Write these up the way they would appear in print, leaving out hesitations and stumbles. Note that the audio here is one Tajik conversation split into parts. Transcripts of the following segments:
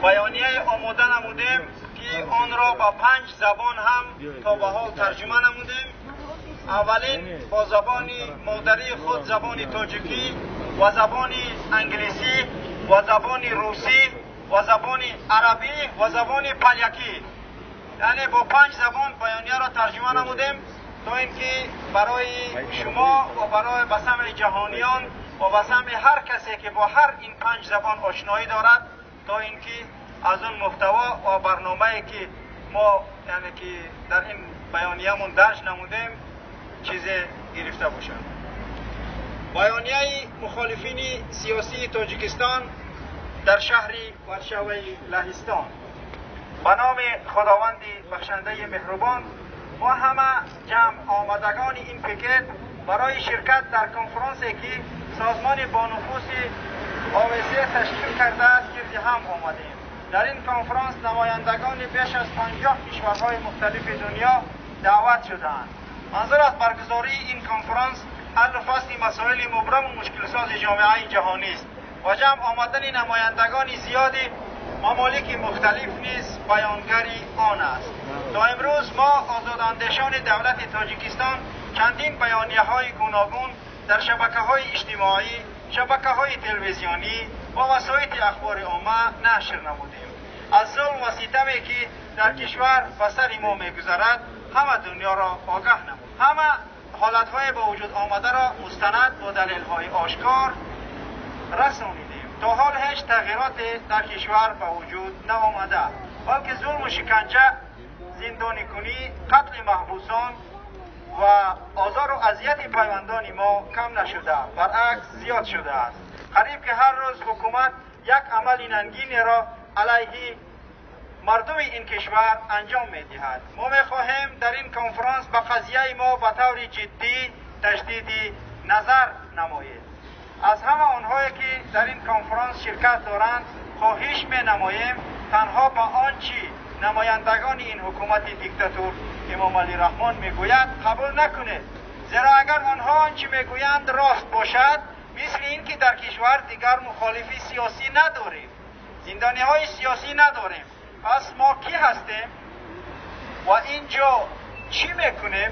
Баёнияе омода намудем, ки онро ба 5 забон ҳам то ба ҳол тарҷума намудем. Аввалин бо забони модарии худ, забони тоҷикӣ, ва забони англисӣ, ва забони русӣ, ва забони арабӣ, ва забони полякӣ. Яъне бо 5 забон баёнияро тарҷума намудем, то ин ки барои шумо ва барои ба самъи ҷаҳониён ва ба самъи ҳар касе, ки бо ҳар ин 5 забон ошноӣ дорад, то ин ки аз он муҳтаво ва барномае, ки мо, яъне ки дар ин баёниямон дарҷ намудем, чизе гирифта бошад. Баёнияи мухолифини сиёсии Тоҷикистон дар шаҳри Варшаваи Лаҳистон. Ба номи Худованди бахшандаи меҳрубон, мо ҳама ҷамъ омадагони ин пикет барои ширкат дар конфронсе, ки созмони бонуфузи ОВС ташкил кардааст, гирди ҳам омадем. Дар ин конфронс намояндагони беш аз 50 кишварҳои мухталифи дунё даъват шудаанд. Манзур аз баргузории ин конфронс ҳаллу фасли масоили мубраму мушкилсози ҷомеаи ҷаҳонист ва ҷамъ омадани намояндагони зиёди мамолики мухталиф низ баёнгари он аст. То имрӯз мо, озодандешони давлати Тоҷикистон, чандин баёнияҳои гуногун дар шабакаҳои иҷтимоӣ, шабакаҳои телевизионӣ ва васоити ахбори омма нашр намудем. Аз зулм ва ситаме, ки дар кишвар ба сари мо мегузарад, ҳама дунёро огаҳ намуд. Ҳама ҳолатҳои ба вуҷуд омадаро мустанад бо далелҳои ошкор расонидем. То ҳол ҳеҷ тағйироте дар кишвар ба вуҷуд наомада, балки зулму шиканҷа, зиндоникунӣ, қатли маҳбусон ва озору азияти пайвандони мо кам нашуда, баръакс зиёд шудааст. Қариб ки ҳар рӯз ҳукумат як амали нангинеро алайҳи мардуми ин кишвар анҷом медиҳад. Мо мехоҳем дар ин конфронс ба қазияи мо ба таври ҷиддӣ таҷдиди назар намоед. Аз ҳама онҳое, ки дар ин конфронс ширкат доранд, хоҳиш менамоем танҳо ба он чӣ намояндагони ин ҳукумати диктатур Эмомалӣ Раҳмон мегӯяд қабул накунед, зеро агар онҳо он чӣ мегӯянд рост бошад, мисли ин ки дар кишвар дигар мухолифи сиёсӣ надорем, зиндониҳои сиёсӣ надорем. Пас мо кӣ ҳастем ва ин ҷо чӣ мекунем?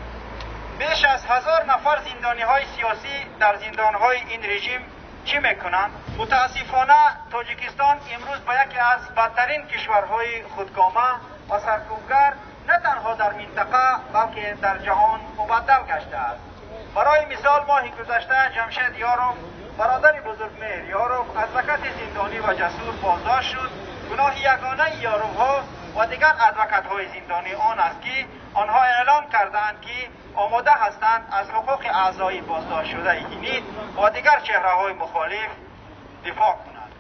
Беш аз 1000 нафар зиндониҳои сиёсӣ дар зиндонҳои ин режим чӣ мекунанд? Мутаассифона, Тоҷикистон имрӯз ба яке аз бадтарин кишварҳои худкома ва саркӯбгар на танҳо дар минтақа, балки дар ҷаҳон мубаддал гаштааст. Барои мисол, моҳи гузашта Ҷамшед Ёров, бародари Бузургмеҳр Ёров, адвокати зиндонӣ ва ҷасур, боздошт шуд. Гуноҳи ягонаи Ёровҳо ва дигар адвокатҳои зиндонӣ он аст, ки онҳо эълон кардаанд, ки омода ҳастанд аз ҳуқуқи аъзои боздоштшудаи ҳинид ва дигар чеҳраҳои мухолиф дифоъ кунанд.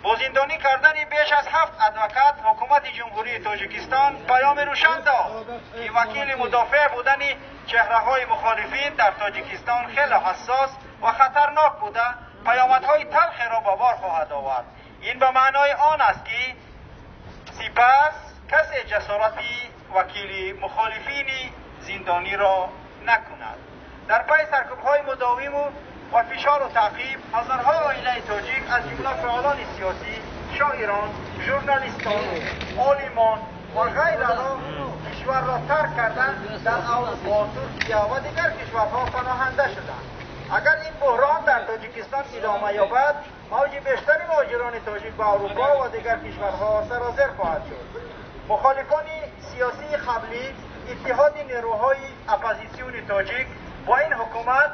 Бо зиндонӣ кардани беш аз 7 адвокат, ҳукумати Ҷумҳурии Тоҷикистон паёми рӯшан дод, ки вакили мудофеъ будани чеҳраҳои мухолифин дар Тоҷикистон хеле ҳассос ва хатарнок буда, паёмадҳои талхеро ба бор хоҳад овард. Ин ба маънои он аст, ки сипас касе ҷасорати вакили мухолифини зиндониро накунад. Дар пайи саркӯбҳои мудовиму ва фишору таъқиб, ҳазорҳо оилаи тоҷик, аз ҷумла фаъолони сиёсӣ, шоирон, журналистон, олимон ва ғайраро кишварро тарк кардан, дар Аврупо, Туркия ва дигар кишварҳо паноҳанда шуданд. Агар ин буҳрон дар Тоҷикистон идома ёбад, мавҷи бештари муҳоҷирони тоҷик ба Аврупо ва дигар кишварҳо сарозер хоҳад шуд. Мухолифони сиёсии қаблӣ, иттиҳоди нерӯҳои оппозитсиони тоҷик, бо ин ҳукумат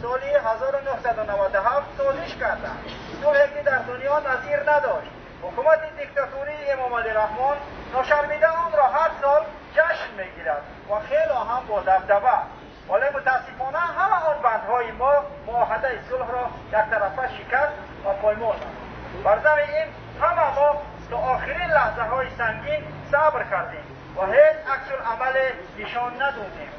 соли 1997 созиш карданд, сулҳе ки дар дунё назир надошт. Ҳукумати диктатурии Эмомалӣ Раҳмон ношармида онро ҳар сол ҷашн мегирад ва хело ҳам бо дабдаба. Вале мутаассифона, ҳама он бандҳои мо муоҳадаи сулҳро яктарафа шикаст ва поймол намуд. Бар зами ин ҳама мо то охирин лаҳзаҳои сангин сабр кардем ва ҳеҷ аксуламале нишон надодем.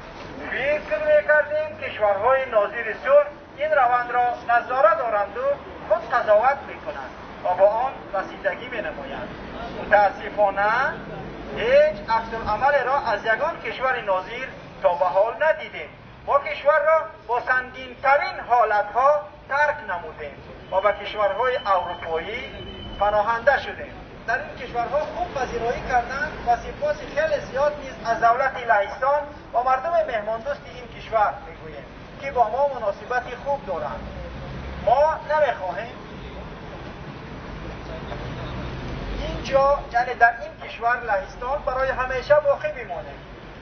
Фикр мекардем, кишварҳои нозири сулҳ ин равандро назора доранду худ қазоват мекунанд ва ба он расидагӣ менамоянд. Мутаассифона, ҳеҷ аксуламалеро аз ягон кишвари нозир то ба ҳол надидем. Мо кишварро бо сангинтарин ҳолатҳо тарк намудем ва ба кишварҳои аврупоӣ паноҳанда шудем. дар ин кишварҳо хуб пазироӣ карданд ва сипоси хеле зиёд низ аз давлати Лаҳистон ва мардуми меҳмондӯсти ин кишвар мегӯем, ки бо мо муносибати хуб доранд. Мо намехоҳем инҷо, яъне дар ин кишвар Лаҳистон, барои ҳамеша боқӣ бимонем.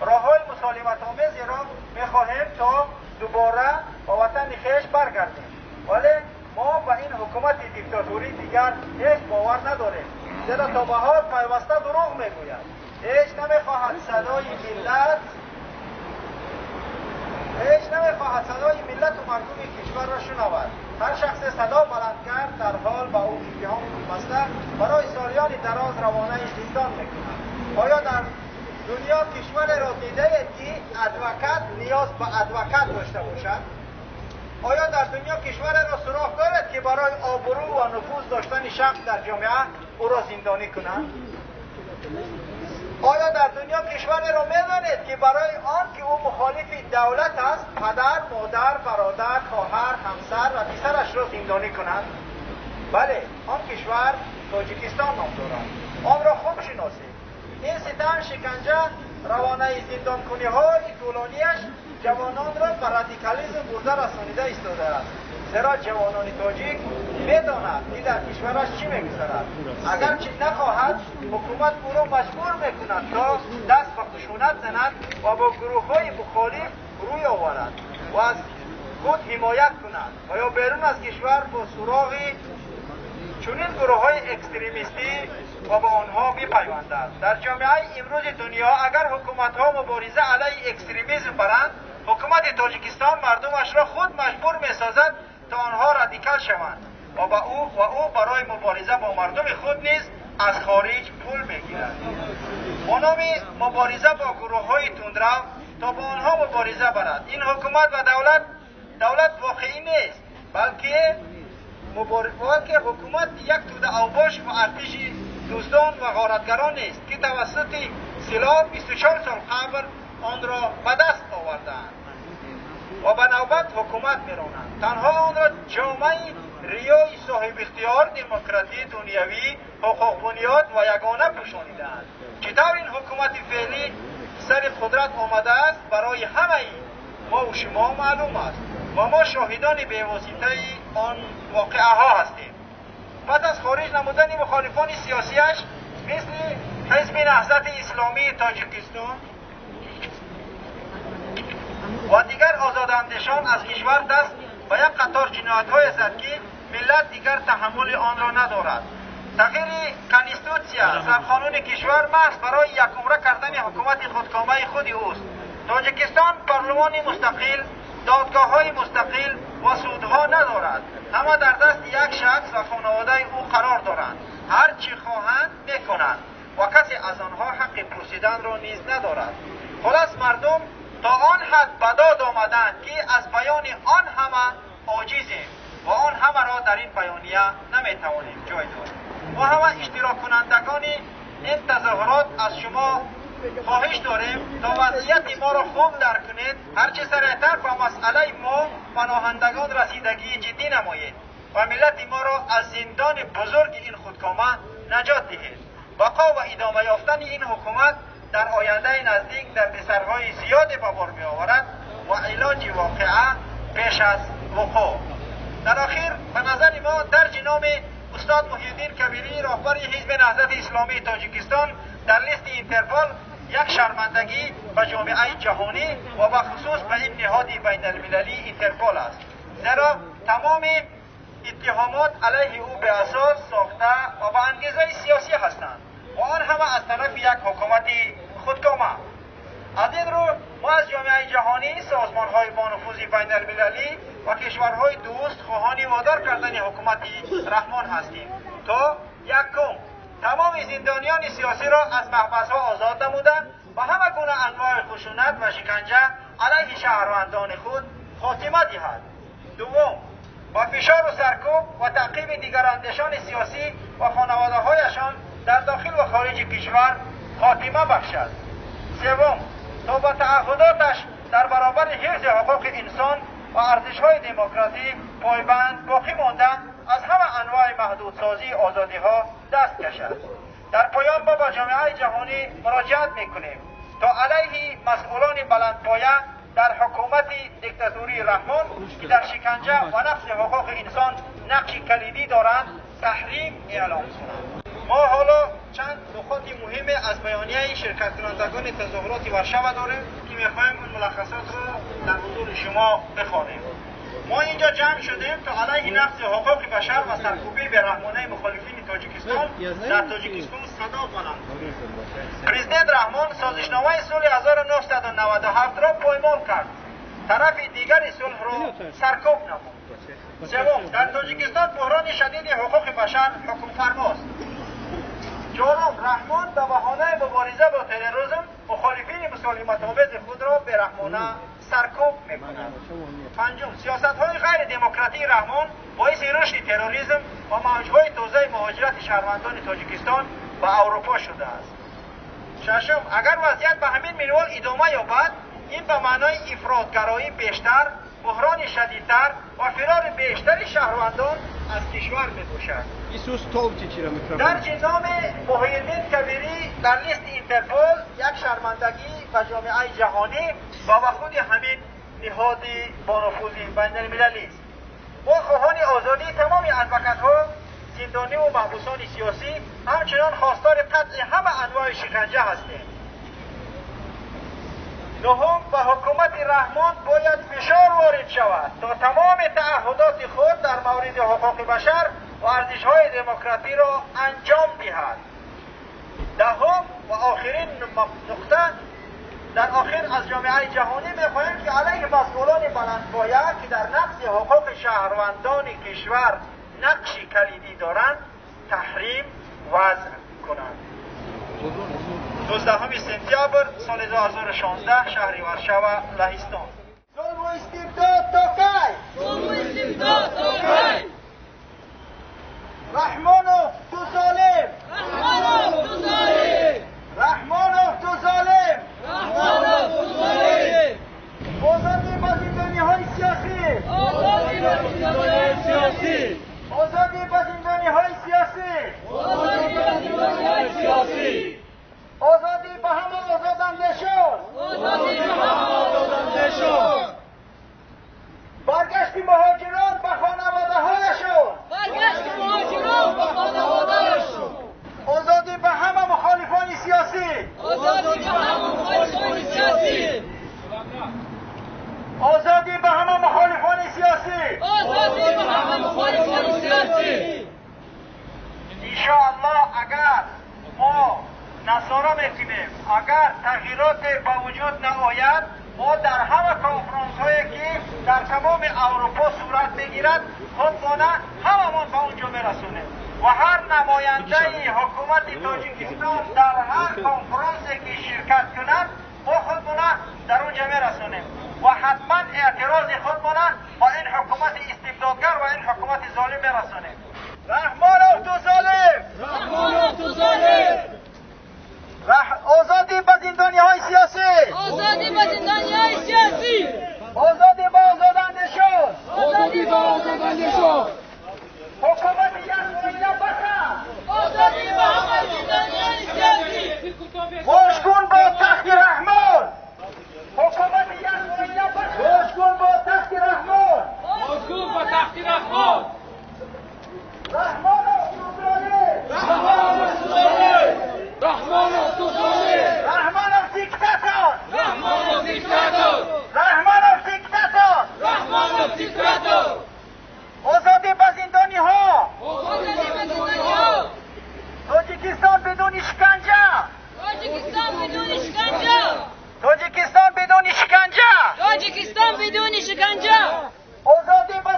Роҳҳои мусолиматомезеро мехоҳем то дубора ба ватани хеш баргардем. Вале мо ба ин ҳукумати диктаторӣ дигар ҳеҷ бовар надорем, зеро то ба ҳол пайваста дурӯғ мегӯяд. Ҳеҷ намехоҳад садои миллату мардуми кишварро шунавад. Ҳар шахсе садо баланд кард, дар ҳол ба ӯ иттиҳом баста барои солиёни дароз равонаи зиндон мекунад. Оё дар дунё кишвареро дидаед, ки адвокат ниёз ба адвокат дошта бошад? Оё дар дунё кишвареро суроғ доред, ки барои обрӯ ва нуфуз доштани шахс дар ҷомеа ӯро зиндонӣ кунанд? Оё дар дунё кишвареро медонед, ки барои он ки ӯ мухолифи давлат аст, падар, модар, бародар, хоҳар, ҳамсар ва писарашро зиндонӣ кунанд? Бале, он кишвар Тоҷикистон ном дорад. Онро хуб шиносед. Ин ситам, шиканҷа, равонаи зиндонкуниҳои тӯлонияш ҷавононро ба радикализм бурда расонида истодааст. Зеро ҷавонони тоҷик медонад, ки дар кишвараш чӣ мегузарад. Агарчи нахоҳад, ҳукумат ӯро маҷбур мекунад, то даст ба хушунат занад ва бо гурӯҳҳои мухолиф рӯй оварад ва аз худ ҳимоят кунад ва ё берун аз кишвар бо суроғи чунин гурӯҳҳои экстремистӣ ва ба онҳо бипайвандад. Дар ҷомеаи имрӯзи дунё агар ҳукуматҳо мубориза алайҳи экстремизм баранд, ҳукумати Тоҷикистон мардумашро худ маҷбур месозад, то онҳо радикал шаванд ва ӯ барои мубориза бо мардуми худ низ аз хориҷ пул мегирад. Бо номи мубориза бо гурӯҳҳои тундрав то бо онҳо мубориза барад. Ин ҳукумат ва давлат воқеӣ нест, балки ҳукумат як тӯда авбош ва артиши дуздон ва ғоратгарон нест, ки тавассути силоҳ 24 сол қабл онро ба даст овардаанд ва ба навбат ҳукумат меронанд. Танҳо онро ҷомаи риёи соҳибихтиёр, демократӣ, дунявӣ, ҳуқуқбунёд ва ягона пӯшонидаанд. Чӣ тавр ин ҳукумати феълӣ сари қудрат омадааст, барои ҳамаи мову шумо маълум аст ва мо шоҳидони бевоситаи он воқеаҳо ҳастем. Пас аз хориҷ намудани мухолифони сиёсиаш мисли Ҳизби Наҳзати Исломии Тоҷикистон ва дигар озодандешон аз кишвар даст ба як қатор ҷиноятҳое зад, ки миллат дигар таҳаммули онро надорад. Тағйири конститутсия, сарқонуни кишвар маҳз барои якумра кардани ҳукумати худкомаи худи ӯст. Тоҷикистон парлумони мустақил, додгоҳҳои мустақил ва судҳо надорад. Ҳама дар дасти як шахс ва хонаводаи ӯ қарор доранд. Ҳар чӣ хоҳанд мекунанд ва касе аз онҳо ҳаққи пурсиданро низ надорад. Хулас, мардум то он ҳад ба дод омаданд, ки аз баёни он ҳама оҷизем ва он ҳамаро дар ин баёния наметавонем ҷой дод. Мо ҳама иштироккунандагони ин тазоҳурот аз шумо хоҳиш дорем, то вазъияти моро хуб дарк кунед, ҳарчи сареътар ба масъалаи мо паноҳандагон расидагии ҷиддӣ намоед ва миллати моро аз зиндони бузурги ин худкома наҷот диҳед. Бақо ва идома ёфтани ин ҳукумат дар ояндаи наздик дардисарҳои зиёде ба бор меоварад ва илоҷи воқеа пеш аз вуқӯъ. Дар охир, ба назари мо дарҷи номи устод Муҳиддин Кабирӣ, роҳбари Ҳизби Наҳзати Исломии Тоҷикистон, дар листи Интерпол як шармандагӣ ба ҷомеаи ҷаҳонӣ ва бахусус ба ин ниҳоди байналмилалии Интерпол аст, зеро тамоми иттиҳомот алайҳи ӯ беасос сохта ва ба ангезаи сиёсӣ ҳастанд ва он ҳама аз тарафи як ҳукумати худкома. Аз ин рӯ мо аз ҷомеаи ҷаҳонӣ, созмонҳои бонуфузи байналмилалӣ ва кишварҳои дӯст хоҳони водор кардани ҳукумати Раҳмон ҳастем, то якум тамоми зиндониёни сиёсиро аз маҳбасҳо озод намуда ба ҳама гуна анвои хушунат ва шиканҷа алайҳи шаҳрвандони худ хотима диҳад. Дуввум, ба фишору саркӯб ва таъқиби дигарандешони сиёсӣ ва хонаводаҳояшон дар дохил ва хориҷи кишвар хотима бахшад. Севум, то ба таъаҳҳудоташ дар баробари ҳифзи ҳуқуқи инсон ва арзишҳои демократӣ пойбанд боқӣ монда аз ҳама анвои маҳдудсозии озодиҳо даст кашад. дар поён мо ба ҷомеаи ҷаҳонӣ муроҷиат мекунем то алайҳи масъулони баландпоя дар ҳукумати диктатории Раҳмон, ки дар шиканҷа ва нақзи ҳуқуқи инсон нақши калидӣ доранд, таҳрим эълом кунанд. Мо ҳоло чанд нуқоти муҳиме аз баёнияи ширкаткунандагони тазоҳуроти Варшава дорем, ки мехоҳем он мулаххасотро дар ҳузури шумо бихонем. Мо инҷо ҷамъ шудем то алайҳи нақзи ҳуқуқи башар ва саркӯбии бераҳмонаи мухолифини Тоҷикистон дар Тоҷикистон садо баланд кунем. Президент Раҳмон созишномаи соли 1997-ро поймол кард, тарафи дигари сулҳро саркӯб намуд. Севум, дар Тоҷикистон буҳрони шадиди ҳуқуқи башар ҳукмфармост. Чорум, Раҳмон ба баҳонаи мубориза бо терроризм мухолифини мусолиматомези худро бераҳмона саркӯб мекунад. Панҷум, сиёсатҳои ғайридемократии Раҳмон боиси рушди терроризм ва мавҷҳои тозаи муҳоҷирати шаҳрвандони Тоҷикистон ба Аврупо шудааст. Шашум, агар вазъият ба ҳамин минвол идома ёбад, ин ба маънои ифротгароӣ бештар, буҳрони шадидтар ва фирори бештари шаҳрвандон аз кишвар мебошад. Дарҷи номи Муҳйиддин Кабирӣ дар листи Интерпол як шармандагӣ ба ҷомеаи ҷаҳонӣ ва ба худи ҳамин ниҳоди бонуфузи байналмилалист. Мо хоҳони озодии тамоми адвокатҳо, зиндонӣ ва маҳбусони сиёсӣ, ҳамчунон хостори қатъи ҳама анвои шиканҷа ҳастем. Нуҳум, ба ҳукумати Раҳмон бояд фишор ворид шавад то тамоми таъаҳҳудоти худ дар мавриди ҳуқуқи башар ва арзишҳои демократиро анҷом диҳад. Даҳум ва охирин нуқта, дар охир аз ҷомеаи ҷаҳонӣ мехоҳем, ки алайҳи масъулони баландпоя, ки дар нақзи ҳуқуқи шаҳрвандони кишвар нақши калидӣ доранд, таҳрим вазъ кунанд. 19 сентябр соли 2016, шаҳри Варшава, Лаҳистон. Зулму истибдод то кай? Зулму истибдод то кай? Раҳмонов, ту золим! Раҳмонов, ту золим! Раҳмонов, ту золим! Раҳмонов, ту золим! Озодӣ ба зиндониҳои сиёсӣ! Озодӣ ба зиндониҳои сиёсӣ! Озодӣ ба зиндониҳои сиёсӣ! Озодӣ ба зиндониҳои сиёсӣ! Озодӣ ба ҳама озодандешон! Озодӣ ба ҳама озодандешон! Баргашти муҳоҷирон ба хонаводаҳояшон! Баргашти муҳоҷирон ба хонаводаҳояшон! Озодӣ ба ҳама мухолифони сиёсӣ! Озодӣ ба ҳама мухолифони сиёсӣ! Озодӣ ба ҳама мухолифони сиёсӣ! Озодӣ ба ҳама мухолифони сиёсӣ! Иншоаллоҳ, агар мо назора мекунем, агар тағйироте ба вуҷуд наояд, мо дар ҳама конфронсҳое, ки дар тамоми Аврупо сурат мегирад, худмона ҳамамон ба он ҷо мерасонем ва ҳар намояндаи ҳукумати Тоҷикистон дар ҳар конфронсе, ки ширкат кунад, мо худмона дар он ҷо мерасонем ва ҳатман эътирози худмона ба ин ҳукумати истибдодгар ва ин ҳукумати золим мерасонем. Раҳмонов, ту золим! Раҳмонов, ту золим! Озодӣ ба зиндониҳои сиёсӣ! Озодӣ ба зиндониҳои сиёсӣ! Озодӣ ба озодандешон! Озодӣ ба озодандешон! Ҳукумати якоила бас аст! Озодӣ ба ҳама зиндониёни сиёсӣ! Бошкун бо тахти Раҳмон! Ҳукумати якоила бас аст! Бошкун бо тахти Раҳмон! Бошкун бо тахти Раҳмон! Раҳмонов, ту золим! Раҳмонов, ту золим! Раҳмонов, ту золим! Раҳмонов, диктатор! Раҳмонов, диктатор! Раҳмонов, диктатор! Раҳмонов, диктатор! Озодӣ ба зиндониҳо! Озодӣ ба зиндониҳо! Тоҷикистон бидуни шиканҷа! Тоҷикистон бидуни шиканҷа! Тоҷикистон бидуни шиканҷа! Тоҷикистон бидуни шиканҷа! Озодӣ ба